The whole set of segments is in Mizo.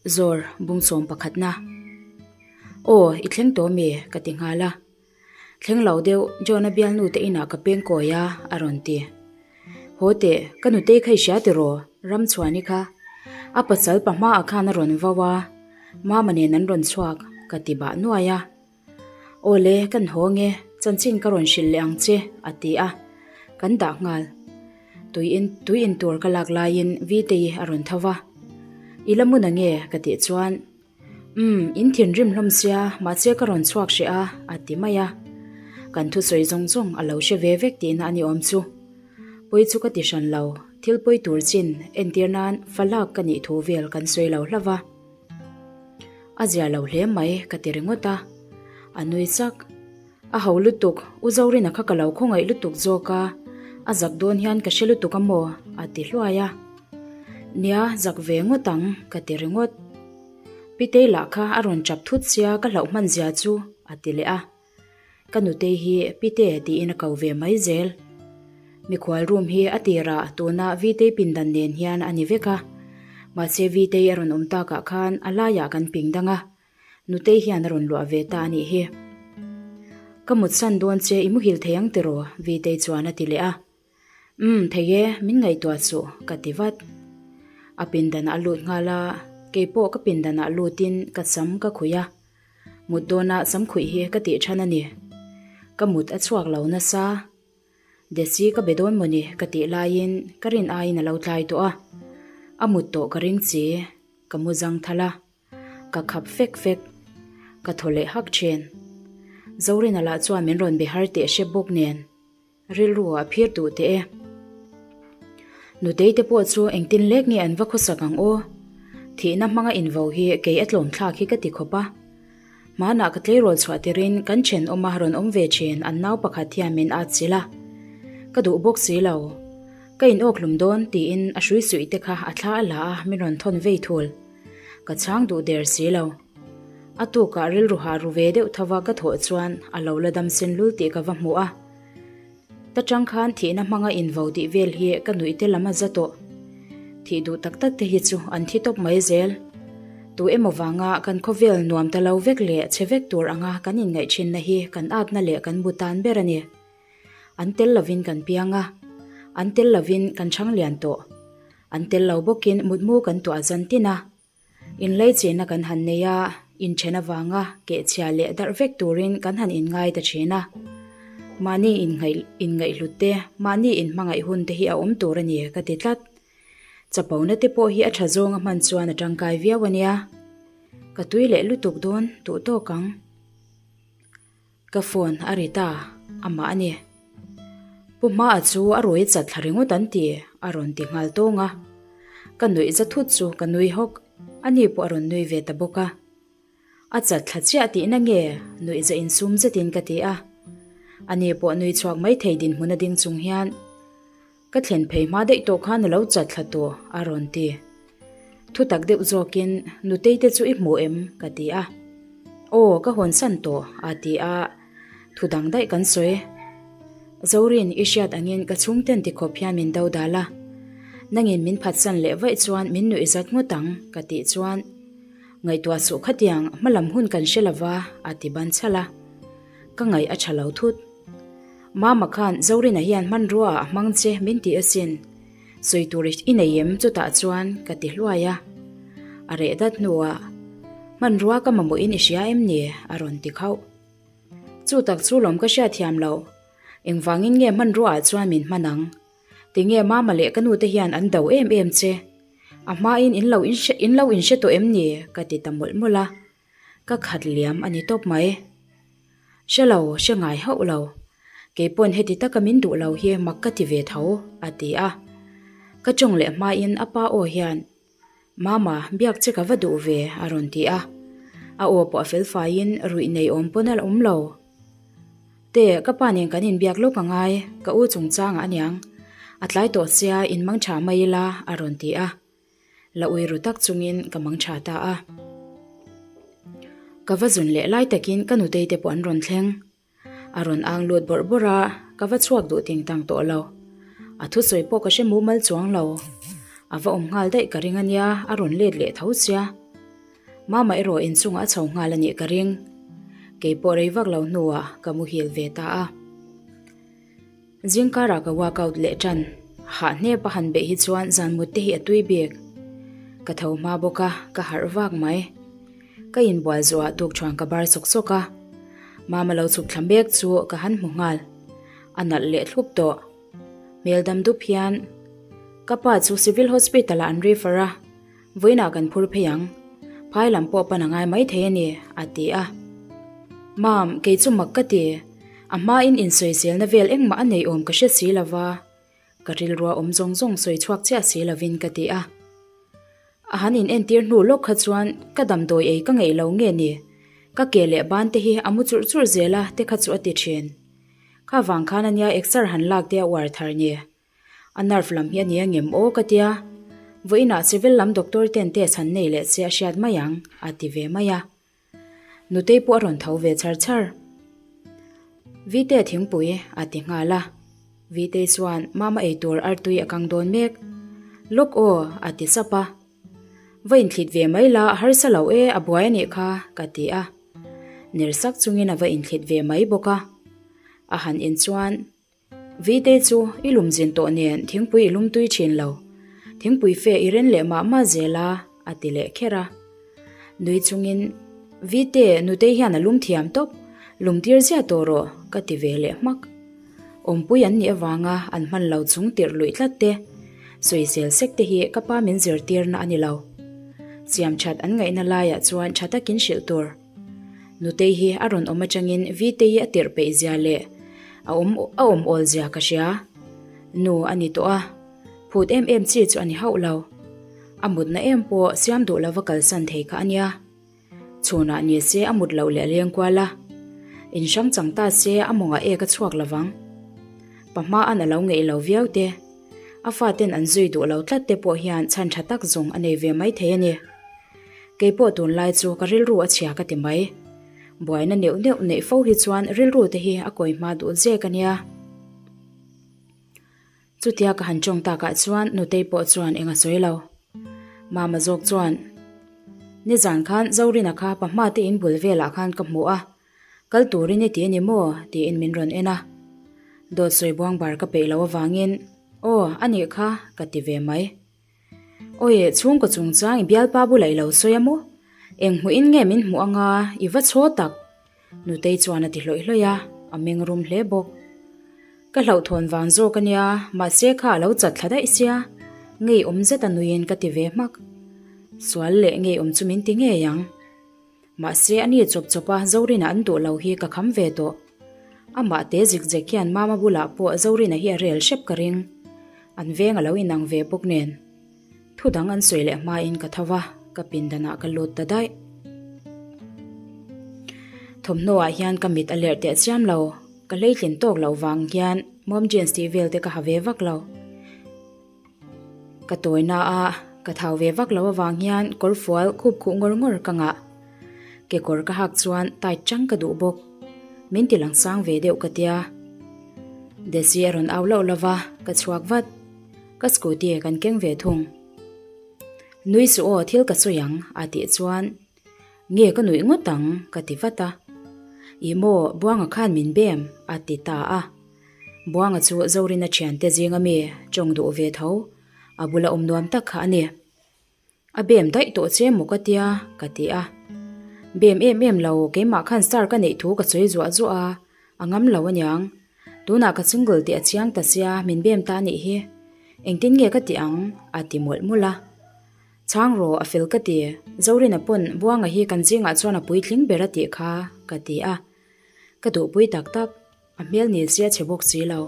Zawr bungchawm pakhatna. Aw, i thleng tawh mi? ka ti nghal a. Thleng lo deuh, John-a bialnu te inah ka peng kawi a, a rawn ti. Haw teh, ka nutei kha i hria tiraw? Ramchhuani kha. A pasal pa hmaah khan a rawn vau a, Mama nen an rawn chhuak, ka ti bah nuai a. Aw le, kan haw nge, chanchin ka rawn hrilh leh ang che, a ti a. Kan dah nghal. Tui in tui in tur ka lak laiin Viteii a rawn tho va. I la mun ange? ka tih chuan, Umm, in thinrim hlawm sia, mahse ka rawn chhuak hreh a, a ti mai a. Kan thusawi zawng zawng a lo hre ve vek tihna a ni awm chu. Pawi chu ka ti hran lo, thil pawi tur chin entir nan fa lak ka nih thu vel kan sawi lo hlauh va. A zia lo hle mai ka ti ringawt a, a nui chak. A ho lutuk, U Zorina kha ka lo khawngaih lutuk zawk a, a zak dawn hian ka hre lutuk a maw? a ti hluai a. Nia, zak ve ngawt ang, ka ti ringawt. Pitei lah kha a rawn chap thut sia ka hlauh hman zia chu, a ti leh a. Ka nutei hi Pite tiin a ko ve mai zel. Mikhual room hi a tirah tuna Vitei pindan nen hian a ni vek a. Mahse Vitei a rawn awm takah khan a laiah kan ping dang a, Nutei hian a rawn luah ve ta a nih hi. Ka mutsan dawn che i muhil thei ang tiraw? Vitei chuan a ti leh a. Umm, thei e, min ngaihtuah suh, ka ti vat. A pindanah a lut nghal a, keipawh ka pindanah lutin ka sam ka khuih a. Mut dawnah sam khuih hi ka tih than a ni. Ka mut a chhuak lo nasa. Desi ka be dawn mawni ka tih laiin ka rin aiin a lo tlai tawh a. A mut tawh ka ring chi, ka mu zang thal a. Ka khap fek fek. Ka thaw leh hak thin. Zorina lah chuan min rawn be har teh hrep bawk nen. Rilru ah phir duh teh e. Nutei te pawh chu engtin lek nge an va khawsak ang aw? Thihna hmanga invo hi kei a tlawm thlak hi ka ti khawp a. Hmanah ka tleirawl chhuah tirin kan thenawma rawn awm ve thin an nau pakhat hian min at chilh a. Ka duh bawk si lo. Ka in awk hlum dawn tiin a hrui suih te kha a thla a la a min rawn thawn vei thul. Ka chhang duh der si lo. A tukah rilru hah ru ve deuh thova ka thawh chuan a lo la dam sen lul tih ka va hmu a. Ta tang khan thihna hmanga invo tih vel hi ka nuih te lam a za tawh. Thih duh tak tak te hi chu an thi tawp mai zel. Tu emaw vanga kan khawvel nuam ta lo vek leh chhe vek tur anga kan inngaih thinna hi kan atna leh kan bu tan ber a ni. An tel lovin kan piang a, an tel lovin kan chhang lian tawh. An tel lo bawkin mutmu kan tuah zan tin a. Inleichihna kan han nei a, inthen avanga kehchhia leh darh vek turin kan han inngai ta thin a. Mahni inngaihhlut te, mahni inhmangaih hun te hi a awm tur a ni ka ti tlat. Chapona te pawh hi a tha zawnga hman chuan a tangkai viau a nia. Ka tui leh lutuk dawn duh tawk ang. Ka phone a ri ta, amah a ni. Pu Hmaa chu a rawi chat thla ringawt an ti, a rawn ti nghal tawng a. Ka nuih za thut chu ka nui hawk, ani pawh a rawn nui ve ta bawk a. A chat thla chiah tihna nge nuih za insum zetin ka ti a. Ani pawh nui chhuak maithei dinhmun a ding chung hian. Ka thlen phei hma daih tawh khan a lo chat thla tawh, a rawn ti. Thu tak deuh zawkin, Nutei te chu i hmu em? ka ti a. Aw, ka hawnsan tawh, a ti a. Thu dang daih kan sawi. Zorin, i hriat angin ka chhungten ti khawp hian min do dal a. Nangin min phatsan leh vaih chuan min nuih zat ngawt ang, ka tih chuan, Ngaihtuah suh khatiang, hmalam hun kan hre lova, a ti ban chhalh a. Ka ngaih a tha lo thut. Mama khan Zorina hian hmanrua ah a hmang che min ti asin. Sawi tur i nei em chutah chuan ka ti hluai a. A reh dat hnuah, Hmanrua ka mamawhin i hria em ni? a rawn ti khauh. Chu tak chu lawm ka hriat thiam loh. Engvangin nge hmanrua ah chuan min hman ang? Tinge Mama leh ka nu te hian an do em em che? A hmain in lo in lo inhre tawh em ni? ka ti ta mawlh mawlh a. Ka khat liam a ni tawp mai. Hre lo, hre ngai hauh lo. Kei pawn heti taka min duh lo hi mak ka ti ve tho, a ti a. Ka tawng leh hmain a pa aw hian, Mama, biak che ka va duh ve, a rawn ti a. A aw pawh a fel faiin ruih nei awm pawn a awm lo. Te, ka pa nen kan inbiak lawk a ngai, ka u chungchangah aniang. A tlai tawh sia, inmang tha mai ila, a rawn ti a. La ui ru tak chungin ka mang tha ta a. Ka va zun leh lai takin ka nutei te pawh an rawn thleng. A rawn ang lut bawrh bawrh a, ka va chhuak duh ting tang tawh lo. A thusawi pawh ka hre mumal chuang lo. A va awm nghal daih ka ring a nia, a rawn let leh tho sia. Mama erawh inchungah a chho nghal a nih ka ring. Kei pawh rei vak lo hnuah ka muhil ve ta a. Zingkarah ka workout leh ṭan. Hah hnep a han beih hi chuan zan mut te hi a tui bik. Ka tho hma bawk a, ka harh vak mai. Ka inbual zawhah tukṭhuan ka bar sawk sawk a. Mama lo chhuk thla mek chu ka han hmu nghal. A nalh leh thlup tawh. Hmel dam dup hian ka pa chu Civil Hospital ah an refer a, vawiinah kan phur phei ang. Phai lam pawh pan a ngai mai thei a ni, a ti a. Mam, kei chu mak ka ti. A hmain insawiselna vel engmah a nei awm ka hre si lo va, ka rilrua awm zawng zawng sawi chhuak chiah si lovin ka ti a. A han in entir hnu lawk kha chuan ka damdawi ei ka ngeih lo nge ni, ka ke leh ban te hi a mu churh churh zel a te kha chu a ti thin. Kha vang khan ania exer han lak te a uar thar ni. A nerve lam hi a nia ngem aw ka tia. Vawiinah civil lam doctor ten test han nei leh se a hriat mai ang a ti ve mai a. Nutei pawh a rawn tho ve char char. Vite thingpui a ti nghal a. Vitei chuan mama eitur artui a kang dawn mek. Lawk aw a ti sap a. Va inthlit ve mai la a harsa lo e a buai a nih kha ka ti a. Ner sak chungin a va inthlit ve mai bawk a. A han in chuan Vitei chu i lum zin tawh nen thingpui i lum tui thin lo. Thingpui fe i ren leh mah mah zel a a ti leh kher a. Nui chungin Vite nutei hian a lum thiam tawp, lum tir ziah tawh rawh ka ti ve leh hmak. Awmpui an nih avanga an hman lo chung tirh luih tlat te, sawisel sek te hi ka pa min zirtirna a ni lo. Siam that an ngaihna laiah chuan tha takin hrilh tur. Nutei hi a rawn awm atangin Vitei a tirh peih zia leh a awm a awm awl zia ka hria. Nu a ni tawh a, phut em em chi chu a ni hauh lo. A mutna em pawh siam duh lova kalsan thei kha a nia. Chhunah ni se a mut loh leh a leng kual a, in hrang chang ta se a mawngah ek a chhuak lo vang. Pa hma'n a lo ngeih lo viau te, a faten an zui duh lo tlat te pawh hian chhan tha tak zawng a nei ve mai thei a ni. Kei pawh tunlai chu ka rilru a chhia ka ti mai. Buaina neuh neuh neih fo hi chuan rilru te hi a kawi hma duh zek a nia. Chutia ka han tawng takah chuan Nutei pawh chuan eng a sawi lo. Mama zawk chuan, Nizan khan Zorina kha pahma te in bul velah khan ka hmu a, kal turin i ti a ni maw? tiin min rawn en a. Dawt sawi buang bar ka peih loh avangin, Aw, a nih kha, ka ti ve mai. Awi, chhungkaw chungchang i bialpa bulah i lo sawi a maw? Eng hmuhin nge min hmuh anga i va chhaw tak? Nutei chuan a ti hlawih hlawih a, a meng rum hle bawk. Ka hlauhthawn vang zawk a nia, mahse kha a lo chat thla daih sia, ngeiawm zet a nuiin ka ti ve hmak. Sual leh ngeiawm chu min ti ngei ang. Mahse a ni chawp chawp a Zorina an duh lo hi ka kham ve tawh. Amah te zik zek hian Mama bulah pawh Zorina hi a rel hrep ka ring. An veng a lo inang ve bawk nen. Thu dang an sawi leh hmain ka tho va, ka pindanah ka lut ta daih. Thawmhnaw ah hian ka mit a lerh teh chiam lo, ka hleitlin tawk loh vang hian mom jeans tih vel te ka ha ve vak lo. Ka tawina a, ka thau ve vak lo avang hian kawr fual khup khuh ngawr ngawr ka ngah. Kekawr ka hak chuan tight chang ka duh bawk. Min ti lang sang ve deuh ka tia. Desi a rawn au loh lova, ka chhuak vat. Ka scooty kan keng ve thung. Nui suh aw thil ka sawi ang a tih chuan nge ka nuih ngawt ang ka ti vat a. Ih maw Buanga khan min bem a ti ta a. Buanga chu Zorina thiante zinga mi tawng duh ve tho a bula awm nuam tak kha a ni. A bem daih tawh che maw ka tia ka ti a. Bem em em lo keimah khan star ka neih thu ka sawi zuah zuah a, a ngam lo aniang. Tunah ka single tih a chiang ta sia min bem ta anih hi. Engtin nge ka ti ang? a ti mawlh mawlh a. Chhang rawh a fel ka ti, Zorina pawn Buanga hi kan zingah chuan a puitling ber a tih kha ka ti a. Ka duhpui tak tak, a hmel nil sia chhe bawk si lo.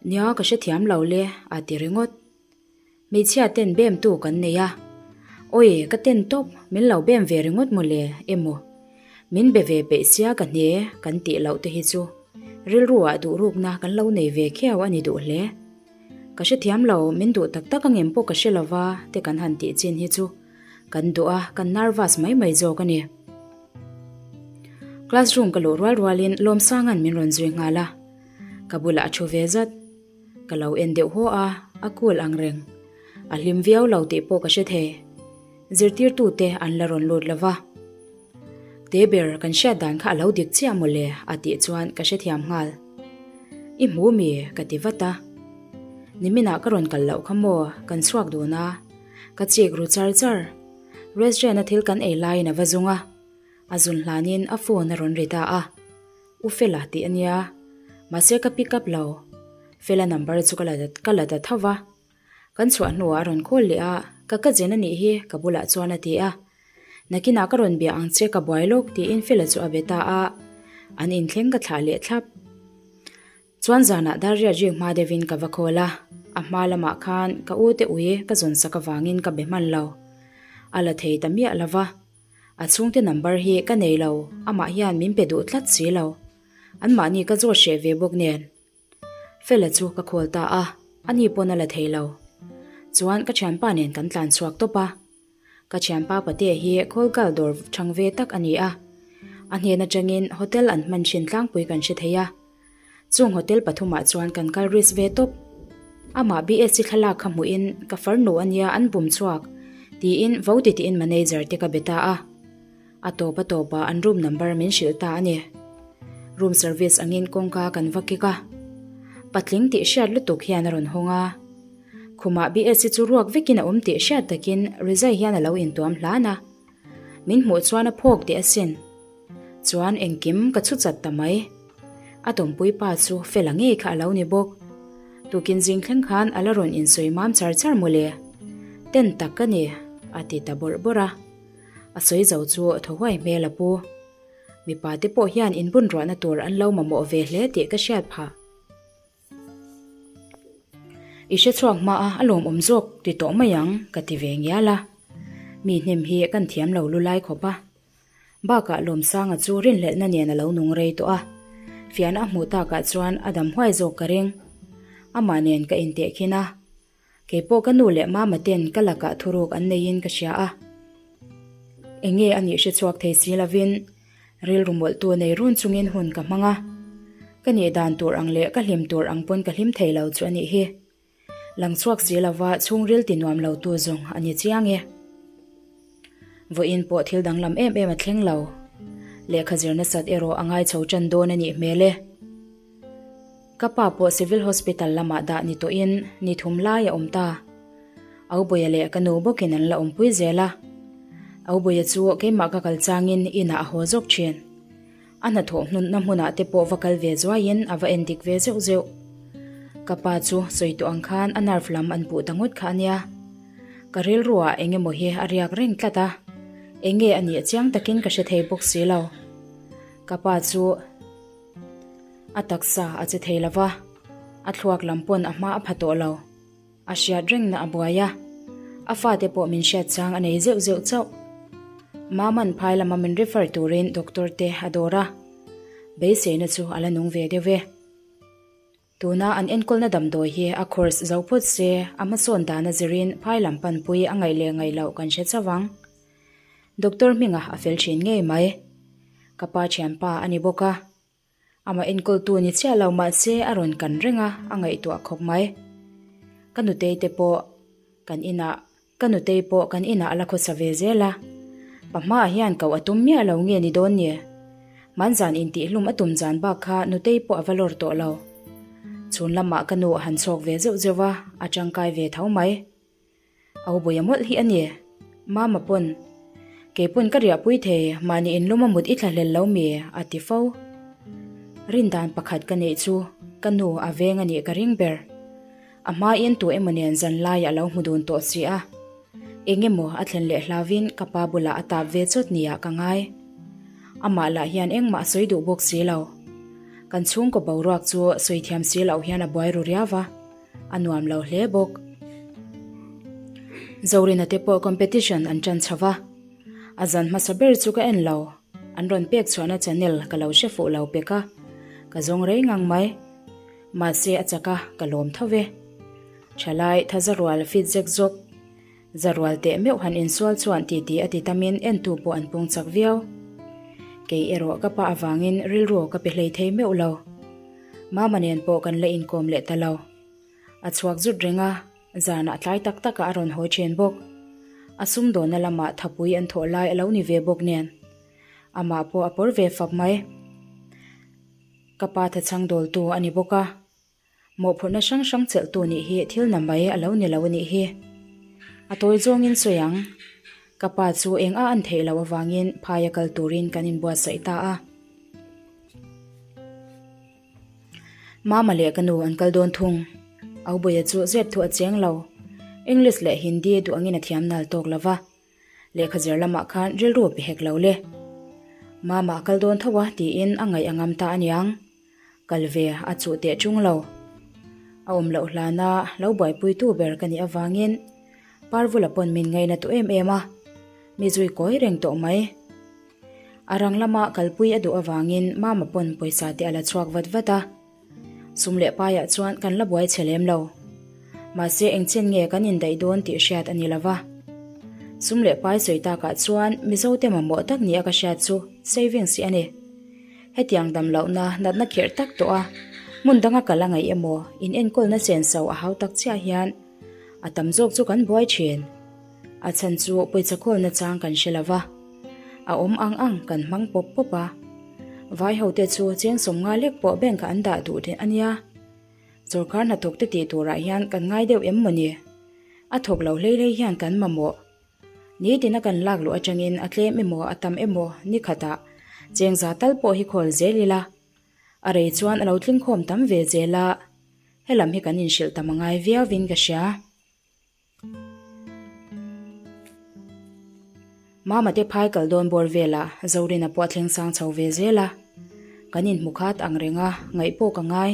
Nia ka hrethiam lo le a ti ringawt. Hmeichhia ten bem tu kan nei a. Awi, ka ten tawp, min lo bem ve ringawt maw le, emaw. Min be ve peih sia ka hne kan tih loh te hi chu rilru ah duh rukna kan lo nei ve khiau a ni duh hle. Ka hrethiam lo, min duh tak tak angem pawh ka hre lova te kan han tih chin hi chu kan duh a, kan nervous mai mai zawk a ni. Classroom ka luh rual rualin Lawmsanga'n min rawn zui nghal a, ka bulah a thu ve zat. Ka lo en deuh haw a, a cool ang reng. A hlim viau lo tih pawh ka hre thei. Zirtirtute an la rawn lut lo va. Te ber kan hriat dan kha a lo dik chiah mawle a tih chuan ka hrethiam nghal. I hmu mi? ka ti vat a. Niminah ka rawn kal loh kha maw, kan chhuak dun a. Ka chik ru char char. Restaurant a thil kan ei laiin a va zung a. A zun hlanin a phone a rawn ri ta a. U Fela tih a nia. Mahse ka pick up lo. Fela number chu ka la ka la ta tho va. Kan chhuah hnuah a rawn call leh a, ka cousin a nih hi ka bulah chuan a ti a. Nakinah ka rawn bia ang che ka buai lawk tiin Fela chu a be ta a. An inthleng ka thlah leh thlap. Chuan zanah dar riat rik hma deuhin ka va call a, a hma lamah khan ka u te ui ka zawn sak avangin ka be hman lo. A la thei ta miah lo va. A chhungte number hi ka nei lo, amah hian min pe duh tlat si lo. Anmahni ka zawt hreh ve bawk nen. Fela chu ka call ta a, ani pawn a la thei lo. Chuan ka thianpa nen kan tlan chhuak tawp a. Ka thianpa Patea hi Kawlkal dawr chhang ve tak a ni a. A hnen atangin hotel an hman thin tlangpui kan hre thei a. Chung hotel pathumah chuan kan kal risk ve tawp. Amah BSc thlalak kha hmuhin ka farnu a nia an bum chhuak tiin vo ti tiin manager te ka be ta a. A tawp a tawpah an room number min hrilh ta a ni. Room service angin kawngka kan va kik a. Patling tih hriat lutuk hian a rawn hawng a. Khumah BSc chu ruak vekin a awm tih hriat takin rizai hian a lo intuam hlan a. Min hmuh chuan a phawk teh asin. Chuan engkim ka chhu chat ta mai. A tawmpui pa chu Fela ngei kha a lo ni bawk. Tukin zing thleng khan a la rawn insawi mam char char mawle. Ten tak ka ni, a ti ta bawrh bawrh a. A sawi zo chu thaw huai hmel a pu. Mipa te pawh hian inbun ruahna tur an lo mamawh ve hle tih ka hriat phah. I hre chhuak hma a, a lawmawm zawk ti tawh mai ang, ka ti ve ngial a. Mi hnem hi kan thiam lo lu lai khawp a. Bakah Lawmsanga chu rinhlelhna nen a lo nung rei tawh a. Fiahna a hmuh takah chuan a dam huai zawk ka ring. Amah nen ka intehkhin a. Kei pawh ka nu leh mama ten ka lakah thuruk an neiin ka hria a. Enge a nih hre chhuak thei si lovin rilru mawlhtu nei run chungin hun ka hmang a. Ka nih dan tur ang leh ka hlim tur ang pawn ka hlim thei lo chu a nih hi. Lang chhuak si lova chhungril ti nuam lo tu zawng a ni chiang e. Vawiin pawh thil danglam em em a thleng lo. Lehkha zir nasat erawh a ngai chho tan dawn a nih hmel e. Ka pa pawh Civil Hospital lamah dah ni tawhin ni thum lai a awm ta. Aubuia leh ka nu bawkin an la awmpui zel a. Aubuia chu keimah ka kal changin inah a haw zawk thin. A hnathawh hnunna hmunah te pawh va kal ve zuaiin a va en dik ve zeuh zeuh. Ka pa chu sawi tawh ang khan a nerve lam an puh ta ngawt kha a nia. Ka rilruah eng emaw hi a riak reng tlat a, eng nge a nih chiang takin ka hre thei bawk si lo. Ka pa chu a taksa a che thei lo va, a thluak lam pawn a hma a pha tawh lo. A hriat rengna a buai a, a fate pawh min hriat chang a nei zeuh zeuh chauh. Maman phai lama min refer turin doctor te a dawr a, beiseina chu a la nung ve deuh e. Tuna an enkawlna damdawi hi a course zo phawt se, a hmasawn dana zirin phai lam panpui a ngaih leh ngaih loh kan hre chauh ang. Doctor hminga a fel thin ngei mai. Ka pa thianpa a ni bawk a. Amah enkawltu ni chiah lo mahse a rawn kan reng a, a ngaihtuah khawp mai. Ka nutei te pawh kan inah ka nutei pawh kan inah a la khawsa ve zel a. Pa hmaah hian koh a tum miah lo nge ni dawn ni? Hmanzan intihhlum a tum zan bak kha nutei pawh a va lawr tawh lo. Chhun lamah ka nu a han chhawk ve zeuh zeuh a, a tangkai ve tho mai. Au buai a mawlh hi a ni. Mama pawn, Kei pawn ka riahpui thei, mahni inlum a mut i thlahlel lo mi? a ti fo. Rindan pakhat ka neih chu ka nu a veng a nih ka ring ber. A hmain tu emaw nen zan laiah a lo hmu dun tawh si a. Eng emaw a thlen leh hlauvin ka pa bulah a tap ve chawt niah ka ngai. Amah lah hian engmah a sawi duh bawk si lo. Kan chhungkaw boruak chu sawi thiam si loh hian a buai ru riau va. A nuam lo hle bawk. Zorina te pawh competition an tan chho va. A zan hmasa ber chu ka en lo. An rawn pek chhuahna channel ka lo hre fuh lo pek a. Ka zawng rei ngang mai. Mahse a chak a, ka lawm tho ve. Thalai thaza rual fit zek zawk. Za rual teh meuh han insual chuan titi a ti tamin entu pawh an pung chak viau. Kei erawh ka pa avangin rilru ka pe hlei thei meuh lo. Mama nen pawh kan la inkawm leh ta lo. A chhuak zut reng a, zanah tlai tak takah a rawn hawi ṭhen bawk. A sumdawnna lamah thapui an thawh lai a lo ni ve bawk nen. Amah pawh a pawr ve fap mai. Ka pa thachhang dawltu a ni bawk a. Mawhphurhna hrang hrang chelhtu nih hi thil na mai a lo ni lo a nih hi. A tawi zawngin sawi ang. Ka pa chu eng a an theih loh avangin phaia kal turin kan inbuatsaih ta a. Mama leh ka nu an kal dawn thung. Aubuia chu zep thu a cheng lo. English leh Hindi duh angin a thiam nal tawk lo va. Lehkha zir lamah khan rilru a pe hek lo le. Mama a kal dawn tho a tiin a ngaih a ngam ta aniang. Kal ve a chuh teh ṭung lo. A awm loh hlana lo buaipuitu ber ka nih avangin Parvula pawn min ngaina tawh em em a, mi zui kawi reng tawh mai. A rang lama kalpui a duh avangin Mama pawn pawisa te a la chhuak vat vat a. Sum leh paiah chuan kan la buai che lem lo. Mahse engchen nge kan indaih dawn tih hriat a ni lo va. Sum leh pai sawi takah chuan Mizote mamawh tak nia ka hriat chu savings hi a ni. Hetiang dam lohna natna khirh tak tawh a, hmun danga kal a ngaih emaw in enkawlna senso a hau tak chiah hian a tam zawk chu kan buai thin. A chhan chu pawisa khawlna chang kan hre lo va, a awm ang ang kan hmang pawp pawp a. Vai hote chu cheng 50 lek pawh bank ah an dah duh teh a nia. Sorkar hnathawk te tih turah hian kan ngai deuh em mawni? A thawk lo hlei hlei hian kan mamawh. Nitin a kan lak luh atangin a tlem emaw a tam emaw ni khatah cheng za tal pawh hi khawl zel ila. A rei chuan a lo tling khawm tam ve zel a, helam hi kan inhrilh tam a ngai viauin ka hria. Mama te phai kal dawn bawr velah Zorina pawh a thleng sang chho ve zel a, kan inhmu khat ang reng a, ngaih pawh ka ngai.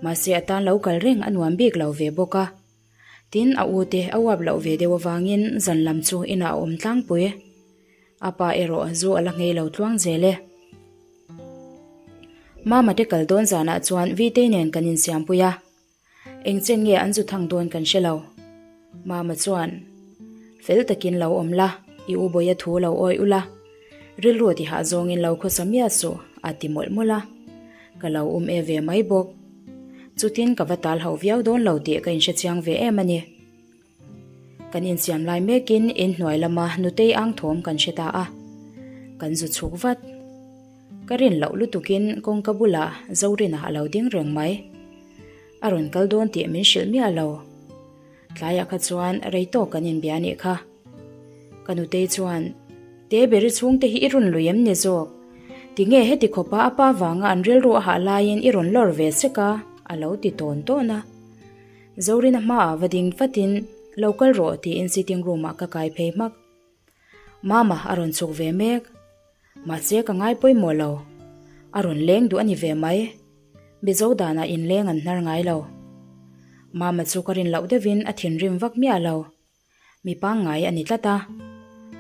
Mahse a tan lo kal reng a nuam bik lo ve bawk a. Tin, a u te a uap loh ve deuh avangin zan lam chu inah a awm tlangpui. A pa erawh zu a la nghei lo tluang zel e. Mama te kal dawn zanah chuan Vitei nen kan insiampui a. Eng chen nge an zu thang dawn kan hre lo. Mama chuan, Fel takin lo awm la, i u Bawia thu lo awi ula, rilru tihah zawngin lo khawsa miah suh, a ti mawlh mawlh a. Ka lo um e ve mai bawk. Chutin ka va tal ho viau dawn lo tih ka inhre chiang ve em a ni. Kan insiam lai mekin inhnuai lama nutei ang thawm kan hre ta a, kan zu chhuk vat. Ka rin loh lutukin kawngka bulah Zorina a lo ding reng mai. A rawn kal dawn tih min hrilh miah lo. Tlaiah kha chuan rei tawk kan inbia anih kha. Ka nutei chuan, Teberi chhungte hi i rawn lui em ni zawk? Tinge heti khawpa a pa vanga an rilru a hah laiin i rawn lawr ve sek a? a lo ti tawn tawn a. Zorina hmaah va ding vatin, Lo kal rawh tiin sitting room ah ka kai phei hmak. Mama a rawn chhuk ve mek. Mahse ka ngai pawimawh lo. A rawn leng duh a ni ve mai. Mizo danah inleng an hnar ngai lo. Mama chu ka rin loh deuhin a thinrim vak miah lo. Mi pangngai a ni tlat a.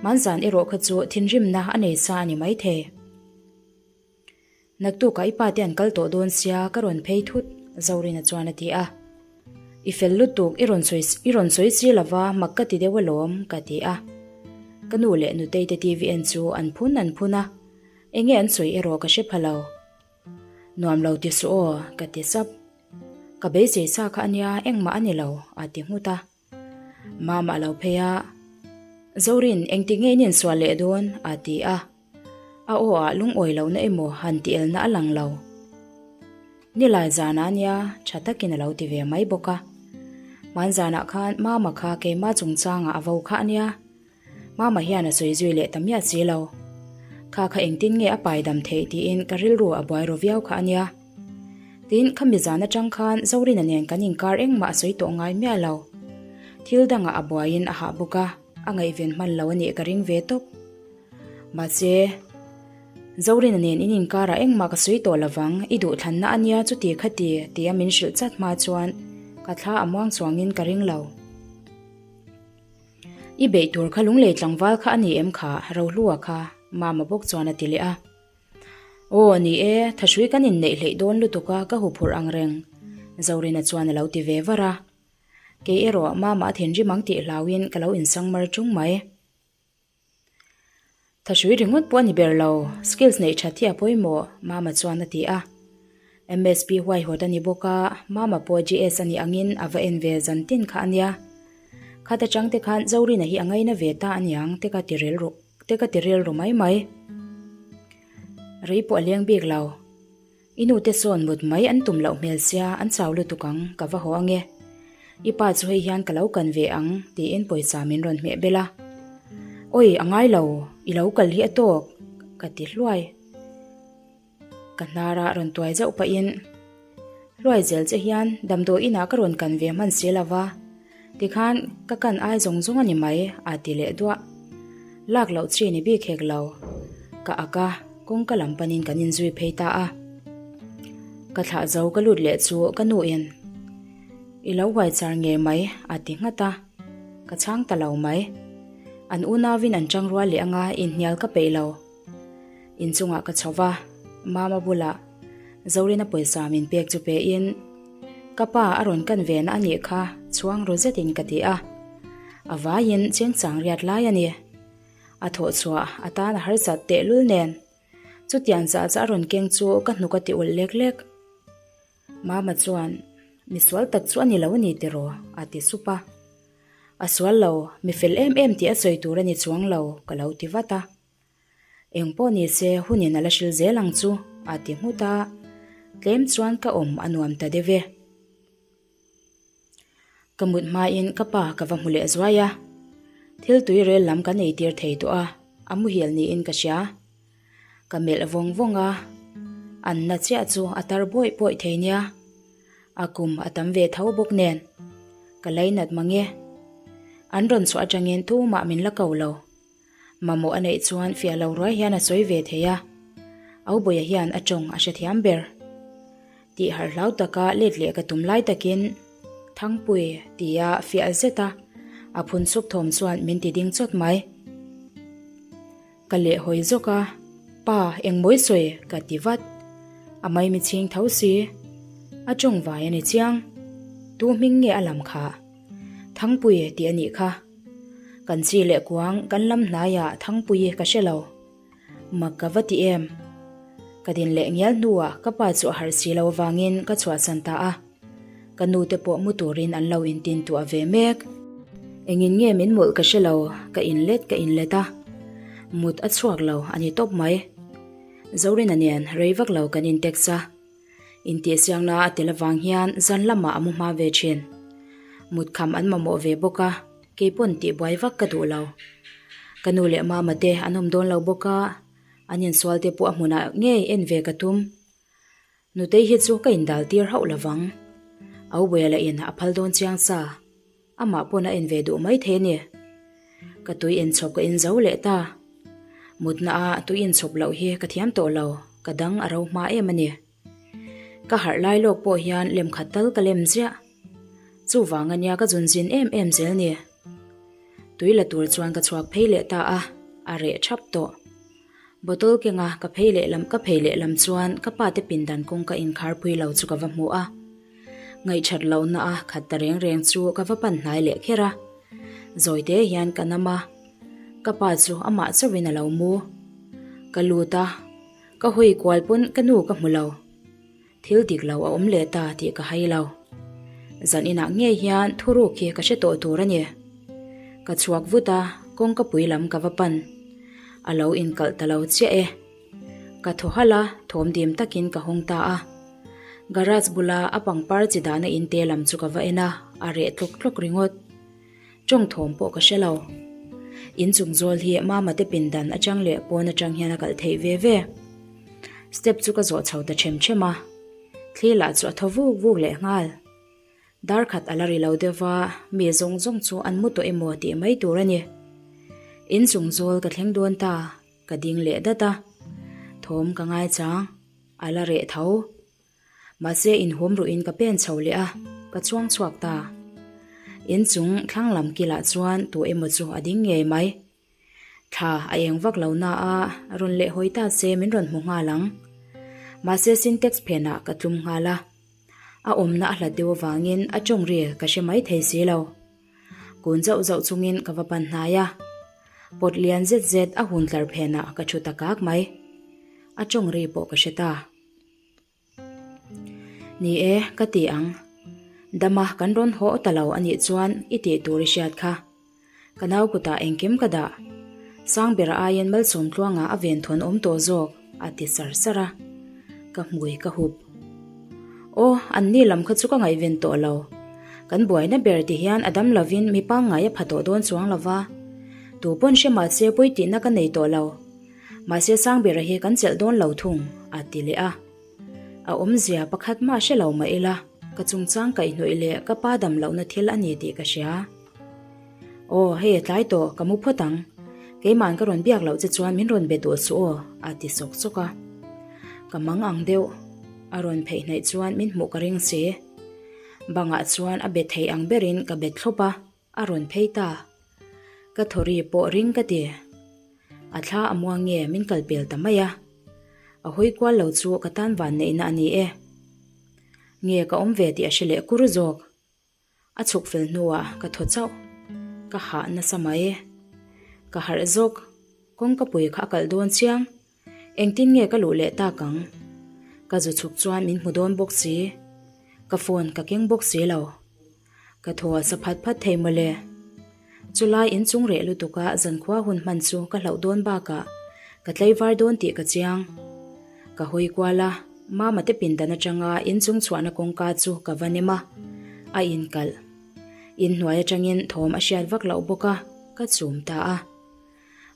Hmanzan erawh kha chu thinrimna a nei sa a ni maithei. Naktukah i pa te an kal tawh dawn sia ka rawn phei thut, Zorina chuan a ti a. I fel lutuk, i rawn sawi i rawn sawi si lova mak ka ti deuh alawm, ka ti a. Ka nu leh nutei te TV en chu an phun an phun a, enge an sawi erawh ka hre pha lo. Nuam lo ti suh aw, ka ti sap. Ka beisei sa kha ania engmah a ni lo, a ti nghut a. Mama a lo phei a, Zorin, engtik nge in insual leh dawn? a ti a. A aw ah lungawi lohna emaw han ti elna a lang lo. Nilai zanah ania tha takin a lo ti ve mai bawk a. Hman zanah khan Mama kha keimah chungchangah a vo kha ania. Mama hian a sawi zui leh ta miah si lo. Kha kha engtin nge a pai dam theih tiin ka rilru a buai ru viau kha ania. Tin, khami zan atang khan Zorina nen kan inkar engmah a sawi tawh ngai miah lo. Thil dangah a buaiin a hah bawk a, a ngaihven hman lo a nih ka ring ve tawp. Mahse, Zorina nen in inkarah engmah ka sawi tawh lovang, i duhthlanna a nia chuti khati tia min hrilh chat hma chuan ka thla a muang chuangin ka ring lo. I beih tur kha lunglei tlangval kha a ni em kha? Rohlua kha Mama bawk chuan a ti leh a. Aw ni e, thahrui kan inneih hleih dawn lutuk a ka huphurh ang reng, Zorina chuan a lo ti ve var a. Kei erawh Mama a thinrim ang tih hlauin ka lo insang mar ṭung mai. Thahrui ringawt pawh a ni ber lo, skills neih that hi a pawimawh, Mama chuan a ti a. MSP huaihawt a ni bawk a, Mama pawh GS a nih angin a va en ve zan tin kha a nia. Khat atang te khan Zorina hi a ngaina ve ta aniang te ka ti rel ru te ka ti rilru mai mai. Rei pawh a leng bik lo. I nu te sawn mut mai an tum loh hmel sia an chau lutuk ang ka va haw ange. I pa chu hei hian ka lo kan ve ang tiin pawisa min rawn hmeh bel a. Awi a ngai lo, i lo kal hi a tawk ka ti hluai. Ka hnara rawn tuai zauh pahin hluai zel che hian damdawi inah ka rawn kan ve hman si lo va, tikhan ka kan ai zawng zawng a ni mai a ti leh duah. Lak loh chi ni bik hek lo. Ka ak a, kawngka lam panin kan inzui phei ta a. Ka thlah zo ka lut leh chu ka nuin I lo huai char ngei mai a ti nghat a, ka chhang ta lo mai. An unauin an tang rual leh anga inhnial ka peih lo. Inchungah ka chho va, Mama bulah Zorina pawisa min pek chu pe in, Ka pa a rawn kan ve na a nih kha chhuang ru zetin ka ti a. A vaiin chengchang riat lai a ni. A thawh chhuah a tan a harsat tehlul nen. Chutiang zah zah a rawn keng chu ka hnuk a ti ulh lek lek. Mama chuan, Mi sual tak chu a ni lo a ni tiraw? a ti sup a. A sual lo, mi fel em em tih a sawi tur a ni chuang lo, ka lo ti vat a. Eng pawh ni se hunin a la hril zel ang chu, a ti nghut a, tlem chuan ka awm a nuam ta deuh e. Ka mut hmain ka pa ka va hmu leh zuai a, thil tui rel lam kan eitir thei tawh a, a muhil niin ka hria. Ka melh vawng vawng a, an na chiah chu a tar bawih bawih thei nia. A kum a tam ve tho bawk nen, ka lainat mang e. An rawn chhuah atangin tumah min la ko lo. Mamawh a neih chuan fiah lo ruai hian a sawi ve thei a, Aubawiha hian a tawng a hrethiam ber. Tih harh hlau taka let leh ka tum lai takin Thangpui tia fiah zet a, a phun chhup thawm chuan min ti ding chawt mai. Ka leh hawi zawk a, Pa, engmawi sawi ka ti vat. A maimi chhing tho si. A tawng vai a ni chiang. Tu hming nge a lam khah? Thangpui tih a nih kha. Kan chi leh kuang kan lam hnaiah Thangpui ka hre lo. Mak ka va ti em? Ka din leh ngial hnuah ka pa chu a harh si lo avangin ka chhuahsan ta a. Ka nu te pawh mu turin an lo intin tuah ve mek. Engin nge min mawlh ka hre lo, ka inlet ka inlet a. Mut a chhuak lo a ni tawp mai. Zorina nen rei vak lo kan intext a. Intihsiakna a tel avang hian zan lamah a mu hma ve thin. Mutkham an mamawh ve bawk a, kei pawn tihbuai vak ka duh lo. Ka nu leh mama te an awm dawn lo bawk a, an insual te pawh a hmunah ngei en ve ka tum. Nutei hi chu ka indal tir hauh lovang. Aubuela in a phal dawn chiang sa. Amah pawn a en ve duh mai thei a ni. Ka tui inchhawp ka inzo leh ta. Mutna a tui inchhawp loh hi ka thiam tawh lo, ka dang a ro hma em a ni. Ka harh lai lawk pawh hian lem khat tal ka lem ziah. Chuvang a nia ka zun zin em em zel ni. Tui la tur chuan ka chhuak phei leh ta a, a reh thap tawh. Bottle kenga ka phei leh lam ka phei leh lam chuan ka pa te pindan kawngka inkhar pui lo chu ka va hmu a. Ngaihṭhat lohna a khat ta reng reng chu ka va pan hnai leh kher a. Zawite hian ka nam a, ka pa chu amah chauhin a lo mu. Ka lut a, ka hawi kual pawn ka nu ka hmu lo. Thil dik lo a awm leh ta tih ka hai lo. Zan inah ngei hian thuruk hi ka hre tawh tur a ni. Ka chhuak vut a, kawngka pui lam ka va pan. A lo inkalh ta lo chiah e. Ka thaw halh a, thawm dim takin ka hawng ta a. Garage bula a pangpar chi dahna in te lam chu ka va en a, a reh tlawk tlawk ringawt. Tawng thawm pawh ka hre lo. In chung zawl hi mama te pindan atang leh pawn atang hian a kalh theih ve ve. Step chu ka zawh chho ta them them a, thli lah chu a thaw vuk vuk leh nghal. Dar khat a la ri lo deuh va, mi zawng zawng chu an mu tawh emaw tih mai tur a ni. In chung zawl ka thleng dawn ta. Ka ding leh dat a, thawm ka ngai chang, a la reh tho. Mahse inhawm ruhin ka pen chho leh a, ka chuang chhuak ta. In chung thlang lam kilah chuan tu emaw chu a ding ngei mai. Thla a eng vak lo na a, rawn leh hawi ta se min rawn hmu nghal ang. Mahse Sintex phenah ka tlum nghal a, a awmna a hlat deuh avangin a tawng ri ka hre mai thei si lo. Kun zauh zauh chungin ka va pan hnai a, pot lian zet zet a hun tlar phenah ka thu ta kak mai. A tawng ri pawh ka hre ta. Ni e, ka ti ang. Dama kan rawn haw ta lo a nih chuan i tih tur i hriat kha. Ka nau kutah engkim ka dah. Sangbera aiin Malsawmtluanga a venthawn awm tawh zawk, a ti sar sar a. Ka hmui ka hup. Aw, anni lam kha chu ka ngaihven tawh lo. Kan buaina ber ti hian a dam lovin mi pangngai a pha tawh dawn chuang lo va. Tu pawn hre mah se pawi tihna ka nei tawh lo. Mahse Sangbera hi kan chelh dawn lo thung, a ti leh a. A awmzia pakhat mah hre lo mah ila, ka chungchang kaihhnawih leh ka pa dam lohna thil a ni tih ka hria. Aw, hei a tlai tawh, ka mu phawt ang. Keima'n ka rawn biak loh che chuan min rawn be duh suh aw, a ti sawk sawk a. Ka mang ang deuh. A rawn pheih hnaih chuan min hmuh ka ring si. Bangah chuan a be thei ang berin ka bet thlawp a, a rawn phei ta. Ka thawri pawh ring ka ti. A thla a muang nge min kal pel ta mai a. A hawi kual lo chu ka tan van neihna a ni e. Nge ka awm ve tih a hre leh kur zawk. A chhuk fel hnuah ka thaw chauh. Ka hah nasa mai. Ka harh zawk. Kawngka pui kha a kalh dawn chiang. Engtin nge ka luh leh tak ang? Ka zu chhuk chuan min hmu dawn bawk si. Ka phone ka keng bawk si lo. Ka thaw a sa phat phat thei mawle. Chulai inchung reh lutuka zankhua hun hman chu ka hlauh dawn bakah ka tlaivar dawn tih ka chiang. Ka hawi kual a, Mama te pindan atanga inchung chhuahna kawngka chu ka va nem a, a inkalh. Inhnuai atangin thawm a hriat vak loh bawk a, ka chum ta a.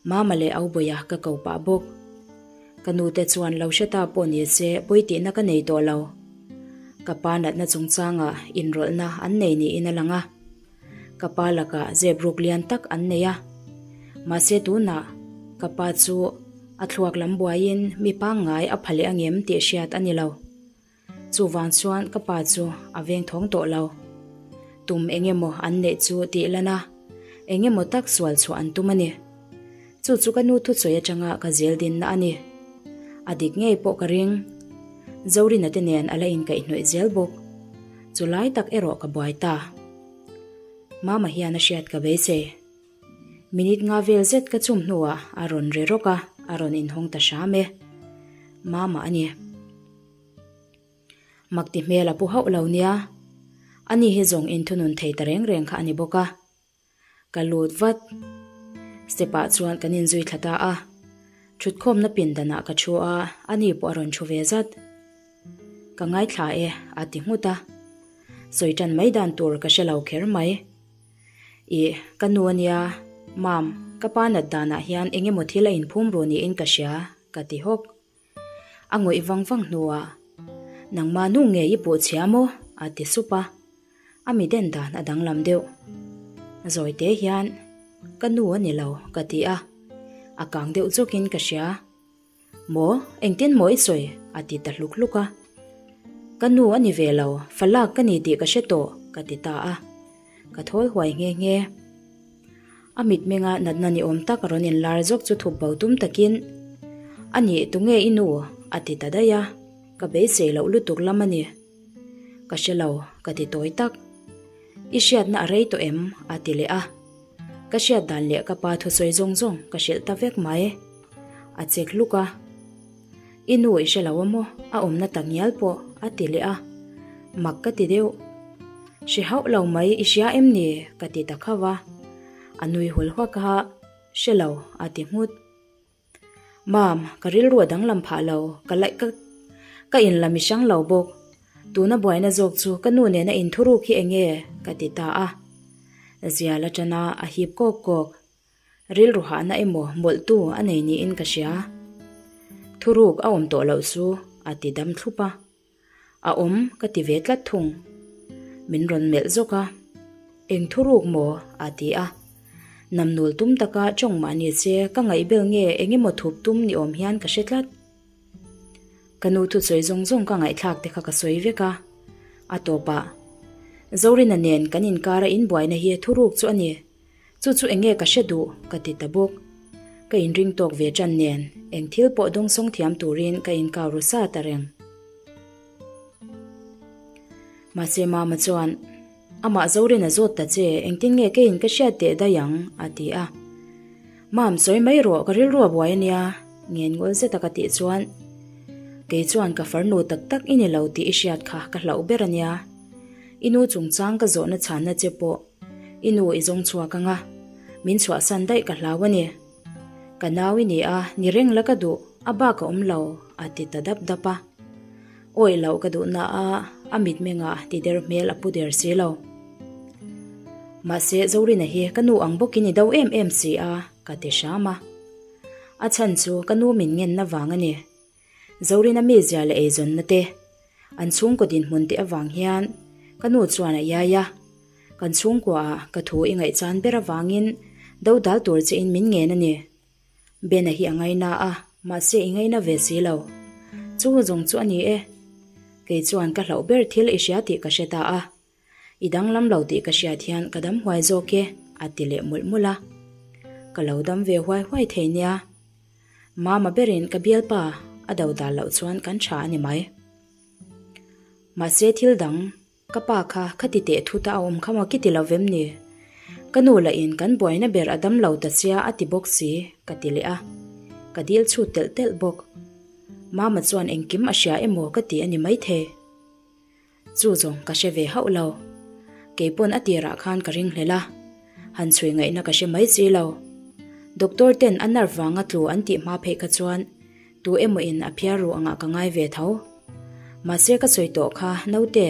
Mama leh Aubawiah ka ko pah bawk. Ka nute chuan lo hre ta pawh ni se pawi tihna ka nei tawh lo. Ka pa natna chungchangah inrawlhna an nei niin a lang a. Ka pa lakah zep ruk lian tak an nei a. Mahse tunah ka pa chu a thluak lam buaiin mi pangngai a pha leh angem tih hriat a ni lo. Chuvang chuan ka pa chu a veng thawng tawh lo. Tum eng emaw an neih chu tih lan a, eng emaw tak sual chhuah an tum a ni. Chu chu ka nu thusawi atanga ka zel dinna a ni. A dik ngei pawh ka ring. Zorina te nen a la inkaihhnawih zel bawk. Chu lai tak erawh ka buai ta. Mama hian a hriat ka beisei. Minute nga vel zet ka chum hnuah a rawn ri rawk a, a rawn inhawng ta hram e. Mama a ni. Mak ti hmel a pu hauh lo nia. Ani hi zawng inthunun thei ta reng reng kha a ni bawk a. Ka lut vat. Step ah chuan kan inzui thla ta a. Thutkhawmna pindanah ka thu a, ani pawh a rawn thu ve zat. Ka ngaithla e, a ti nghut a. Sawi tan mai dan tur ka hre lo kher mai. Ih, ka nu a nia, Mam, ka pa nat danah hian eng emaw thil a inphum ru niin ka hria, ka ti hawk. A ngawih vang vang hnuah, Nangmah nu nge i puh chhia maw? a ti sup a. A mi den dan a danglam deuh. Zawi te hian, Ka nu a ni lo, ka ti a. A kang deuh zawkin ka hria. Maw, engtin maw i sawi? a ti ta hluk hluk a. Ka nu a ni ve lo, falak ka ni tih ka hre tawh, ka ti ta a. Ka thawl huai nghe nghe. A mitmenga natna ni awm tak rawn inlar zawk chu thup bo tum takin, A nih, tunge i nu? a ti ta daih a, ka beisei loh lutuk lam a ni. Ka hre lo, ka ti tawi tak. I hriatna a rei tawh em? a ti leh a. Ka hriat dan leh ka pa thusawi zawng zawng ka hrilh ta vek mai. A chek hluk a. I nu i hre lo a maw? A awmna tak ngial pawh a ti leh a. Mak ka ti deuh. Hre hauh lo mai i hria em ni? ka ti ta khauh a. A nui hul huak a, Hre lo a ti nghut. Mam, ka rilru a danglam phah lo, ka laih ka ka inla mi hrang lo bawk. Tuna buaina zawk chu ka nu nena inthuruk hi eng nge? ka ti ta a. Zial atana a hip kawk kawk. Rilru hahna emaw mawlhtu a nei niin ka hria. Thuruk a awm tawh loh chu a ti dam thlup a. A awm ka ti ve tlat thung. Min rawn melh zawk a. Eng thuruk maw? a ti a. Namnul tum taka tawng mah ni se ka ngaihbel nge eng emaw thup tum ni awm hian ka hre tlat. Ka nu thusawi zawng zawng ka ngaihthlak te kha ka sawi vek a. A tawpah, Zorina nen kan inkara inbuaina hi thuruk chu a ni. Chu chu enge ka hre duh ka ti ta bawk. Ka inring tawk ve tan nen eng thil pawh dawngsawng thiam turin ka inkau ru sa ta reng. Mahse Mama chuan, Amah Zorin a zawt ta che, engtin nge keiin ka hriat teh daih ang? a ti a. Mam, sawi mai rawh, ka rilru a buai ania, ngen ngawl zeta ka tih chuan, Kei chuan ka farnu tak tak i ni lo tih i hriat kha ka hlauh ber ania. I nu chungchang ka zawhna chhanna che pawh i nu i zawng chhuak ang a, min chhuahsan daih ka hlau a ni. Ka nau i ni a, ni reng la ka duh, a bak a awm lo, a ti ta dap dap a. Awih loh ka duhna a, a mitmengah ti der hmel a pu der si lo. Mahse, Zorina hi ka nu ang bawkin i do em em si a, ka ti hram a. A chhan chu ka nu min ngenna vang a ni. Zorina mizia leh eizawnna te, an chhungkaw dinhmun te avang hian ka nu chuan a iai a. Kan chhungkuaah ka thu i ngaihchan ber avangin dodal tur chein min ngen a ni. Bena hi a ngaina a, mahse i ngaina ve si lo. Chu zawng chu a ni e. Kei chuan ka hlauh ber thil i hria tih ka hre ta a. I danglam lo tih ka hriat hian ka dam huai zawk e, a ti leh mawlh mawlh a. Ka lo dam ve huai huai thei nia. Mama berin ka bialpa a do dal loh chuan kan tha a ni mai. Mahse thil dang ka pa kha khati teh thut a a awm kha maw ki ti lo vem ni? Ka nu lah in kan buaina ber a dam lo ta sia a ti bawk si, ka ti leh a. Ka dil chhut telh telh bawk. Mama chuan engkim a hria emaw ka ti a ni maithei. Chu zawng ka hre ve hauh lo. Kei pawn a tirah khan ka ring hlel a, han chhui ngaihna ka hre mai si lo. Doctor ten a nerve vanga tlu an tih hma pheih kha chuan tu emaw in a phiar ru angah ka ngai ve tho. Mahse ka sawi tawh kha naute,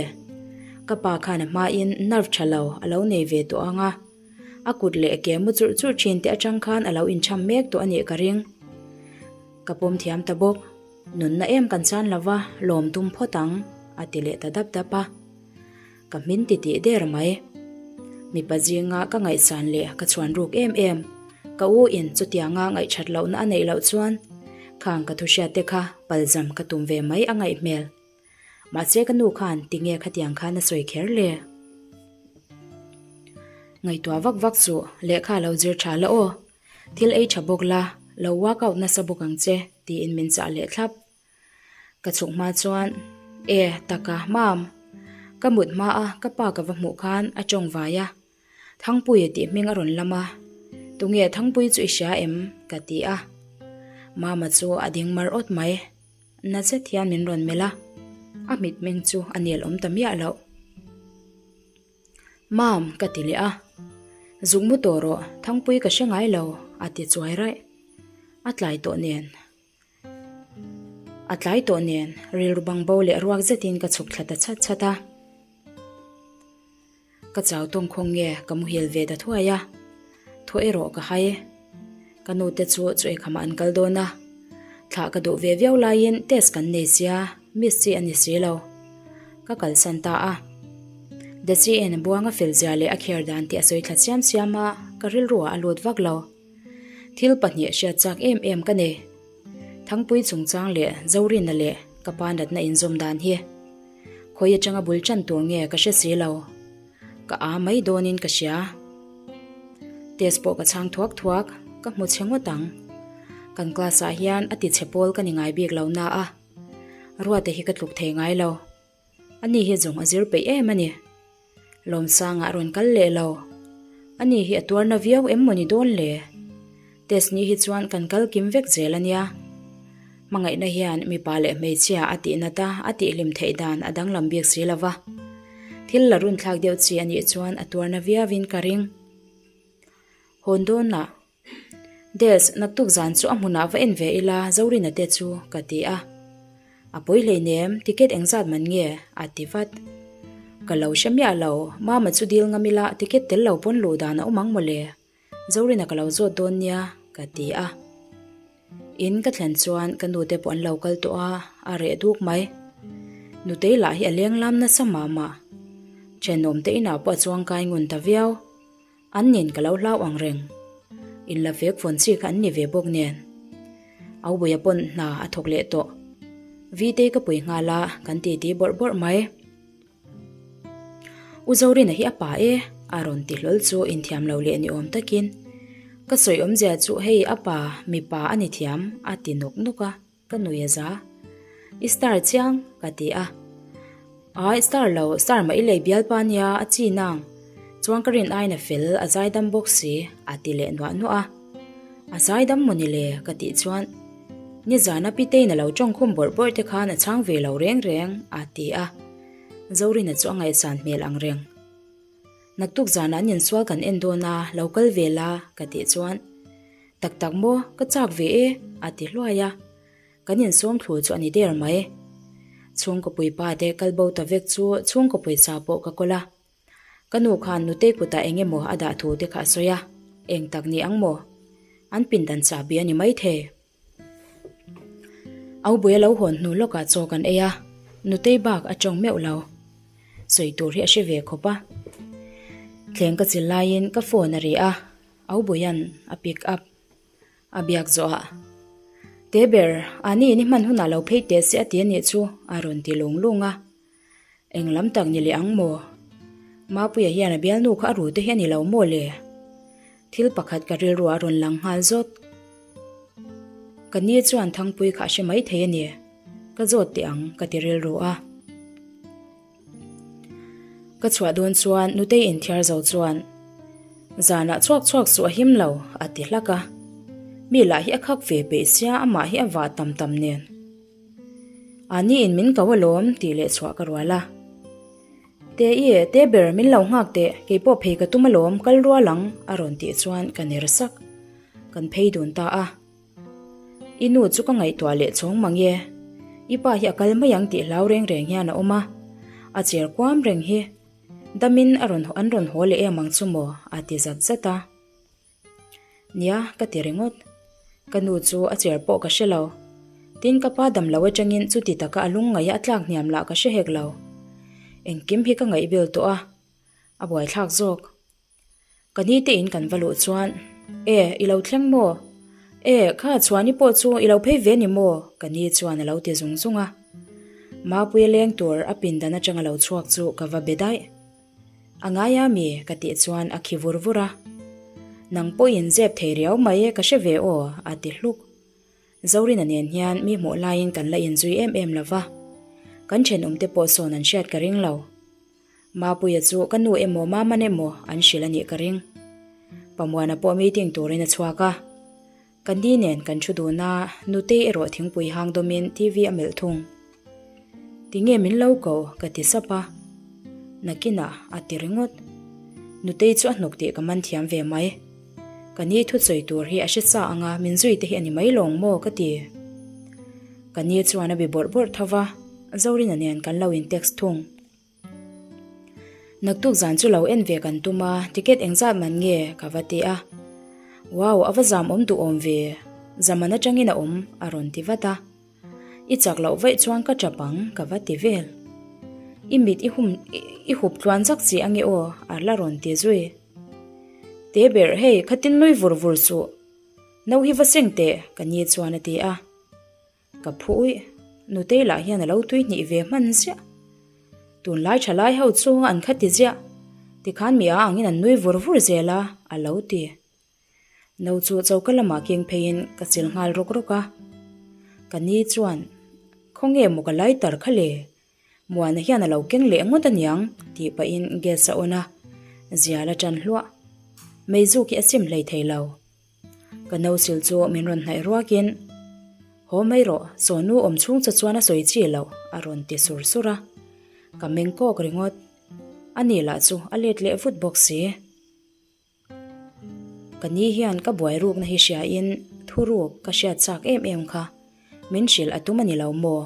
ka pa khan a hmain nerve tha lo a lo nei ve tawh ang a, a kut leh ke mu churh churh thin te atang khan a lo incham mek tawh a nih ka ring. Ka pawm thiam ta bawk. Nunna em kan chan lo va, lawm tum phawt ang, a ti leh ta dap dap a. Ka hmin ti tih der mai. Mipa zinga ka ngaihsan leh ka chhuan ruk em em, ka u in chutianga ngaihthat lohna a neih loh chuan khang ka thuhriat te kha palzam ka tum ve mai a ngaih hmel. Mahse ka nu khan tinge khatiang khan a sawi kher le? Ngaihtuah vak vak chu lehkha lo zir tha la aw. Thil ei tha bawk la, lo workout nasa bawk ang che, tiin min chah leh thlap. Ka chhuk hma chuan, E, taka, mam. Ka mut hma a, ka pa ka va hmuh khan a tawng vai a. Thangpuia tih hming a rawn lam a, Tunge Thangpui chu i hria em? ka ti a. Mama chu a ding mar awt mai. Na zet hian min rawn melh a, a mitmeng chu a nel awm ta miah loh. Mam, ka ti leh a. Zuk mu tawh rawh, Thangpui ka hre ngai lo, a ti chuai raih. A tlai tawh nen. A tlai tawh nen, rilru bangbo leh ruak zetin ka chhuk thla ta chhat chhat a. Ka chau tawng khawng nge ka muhil ve ta thuai a, thaw erawh ka hai. Ka nu te chu chu eikhamah an kal dawn a, thlah ka duh ve viau laiin test kan nei sia, miss chi a ni si lo. Ka kalsan ta a. Desi-in buanga fel zia leh a kher dan tih a sawi thla siam siam a, ka rilruah a lut vak lo. Thil pahnih hriat chak em em ka nei. Thangpui chungchang leh Zorina leh ka pa natna inzawm dan hi. Khawi atanga bul tan tur nge ka hre si lo. Ka a mai dawnin ka hria. Test pawh ka chhang thuak thuak, ka hmu chhe ngawt ang. Kan class ah hian a ti chhe pawl ka ni ngai bik lo na a. Ruate hi ka tluk thei ngai lo. Ani hi zawng a zir peih em a ni. Lawmsangah a rawn kal leh lo. Ani hi a tuarna viau em maw ni dawn le? Test ni hi chuan kan kal kim vek zel a nia. Hmangaihna hian mipa leh hmeichhia a tih nat a, a tihhlim theih dan a danglam bik si lo va. Thil la runthlak deuh chi a nih chuan a tuarna viauin ka ring. Hawn dawnah Des, naktuk zan chu a hmunah va en ve ila Zorina te chu ka ti a. A pawi hleinem, ticket engzat man nge? a ti vat. Ka lo hre miah lo, Mama chu dil ngam ila ticket tel lo pawn luh dan a awm ang mawle. Zorina ka lo zawt dawn nia, ka ti a. In ka thlen chuan ka nute pawh an lo kal tawh a, a reh duk mai. Nutei lah hi a leng lam nasa mah mah. Thenawmte inah pawh a chuangkai ngun ta viau. An nen ka lo hlau ang reng. In la vek vawn chi kha an ni ve bawk nen. Aubuia pawn hna a thawk leh tawh. Vtei ka pui nghal a, kan titi bawrh bawrh mai. U Zorina hi a pa e, a rawn ti hlawl chu inthiam lo leh ni awm takin. Ka sawi awmzia chu hei a pa, mipa a ni thiam, a ti nawk nawk a. Ka nui a za. I star chiang, ka ti a. Ai, star lo, star mah i lei bialpa nia, a chi nang. Chuan ka rin aiin a fel, a zaidam bawk si, a ti leh nuah nuah a. A zaidam maw ni le, ka tih chuan, Nizana Pitei'n a lo tawngkhum bawrh bawrh te khan a chhang ve lo reng reng, a ti a. Zorina chu a ngaihsan hmel ang reng. Naktuk zanah an insual kan en dawn a, lo kal ve la, ka tih chuan, Tak tak maw, ka chak ve e, a ti hluai a. Kan insawm thlu chu a ni der mai. Chhungkaw puipa te kal bo ta vek chu chhungkaw pawisa pawh ka kawl a. Ka nu khan nutei kutah eng emaw a dah thu te kha a sawi a, eng tak ni ang maw? An pindan chahbi a ni maithei. Aubui a lo hawn hnu lawkah chaw kan ei a, nutei bak a tawng meuh lo. Sawi tur hi a hre ve khawp a. Thleng ka chil laiin ka phone a ri a, Aubuia'n a pick up. A biak zawhah, Te ber, ani in i hman hunah lo phei teh se a ti a nih chu, a rawn ti lung lung a. Eng lam tak ni leh ang maw? Mapuia hian a bialnu kha a ru te hi a ni lo maw le? Thil pakhat ka rilruah a rawn lang nghal zawt. Ka ni chuan Thangpui kha a hre mai thei a ni. Ka zawt teh ang ka ti rilru a. Ka chhuah dawn chuan Nutei inthiar zo chuan, Zanah chhuak chhuak suh a him lo, a ti hlak a. Mi lah hi a khak ve peih sia amah hi a vah tam tam nen. A ni in min ko alawm tih leh chhuah ka rual a. Te i, te ber min lo nghak teh, keipawh phei ka tum alawm, kal rual ang a rawn tih chuan ka ner sak. Kan phei dun ta a. I nu chu ka ngaihtuah leh chhawng mang e. I pa hi a kal mai ang tih hlau reng reng hian a awm a. A cher kuam reng hi. Damin a rawn an rawn haw leh em ang chu maw a ti zat zat a. Nia, ka ti ringawt. Ka nu chu a cher pawh ka hre lo. Tin, ka pa dam lo atangin chuti taka a lung ngaih a tlak hniam lah ka hre hek lo. Engkim hi ka ngaihbel tawh a, a buaithlak zawk. Ka ni te in kan va luh chuan, E, i lo thleng maw? E, kha Chhuani pawh chu i lo phei ve ni maw? Ka ni chuan a lo ti zung zung a. Mapuia leng tur a pindan atanga lo chhuak chu ka va be daih. A ngai a mi? Ka tih chuan a khi vur vur a. Nang pawhin zep thei riau mai ka hre ve aw, a ti hluk. Zorina nen hian mi hmuh laiin kan la inzui em em lo va, kan thenawmte pawh sawn an hriat ka ring lo. Mapuia chu ka nu emaw Maman emaw an hrilh a nih ka ring. Pamuana pawh meeting turin a chhuak a. Ka ni nen kan thu dun a, Nutei erawh thingpui hang dawmin TV a melh thung. Tinge min lo ko? ka ti sap a. Nakinah a ti ringawt. Nutei chu a hnuk tih ka man thiam ve mai. Ka ni thusawi tur hi a hre sa ang a, min zui te hi a ni mai lawng maw ka ti. Ka ni chuan a bi bawrh bawrh tho va, Zorina nen kan lo in text thung. Naktuk zan chu lo en ve kan tum a, ticket engzat man nge ka va ti a. Wow, a va zam awm duh awm ve, zaman atangin a awm a rawn ti vat a. I chak loh vaih chuan ka tap ang ka va ti vel. I mit i hum i hup tluan zak chi ange aw a la rawn ti zui. Te ber hei khatin nui vur vur suh, no hi va seng teh ka ni chuan a ti a. Ka phu uih, Nutei lah hian a lo tui hnih ve hman ziah. Tunlai tha lai ho chu an kha ti ziah, tikhan mi a angin an nui vur vur zel a, a lo ti. No chu choka lamah keng pheiin ka chil nghal rawk rawk a. Ka ni chuan, Khawnge maw ka lighter kha le? Muana hian a lo keng leh ngawt aniang, tih pahin gas a on a, zial a tan hluah. Meizuk hi a chim hlei thei lo. Ka no sil chu min rawn hnaih ruakin, Haw mai rawh, sawnu awm chhung che chuan a sawi chi loh, a rawn ti sur sur a. Ka meng kawk ringawt. Ani lah chu a let leh vut bawk si. Ka ni hian ka buai rukna hi hriain thuruk ka hriat chak em em kha. Min hrilh a tum a ni lo maw?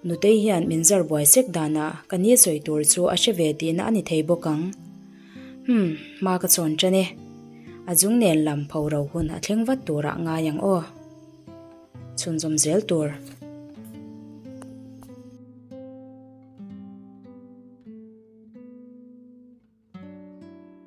Nutei hian min zar buai sek danah ka ni sawi tur chu a hre ve tihna a ni thei bawk ang. Humm, hma ka chawn tan e. A zung nen lam pho ro hun a thleng vat turah ngai ang aw. Chhunzawm zel tur.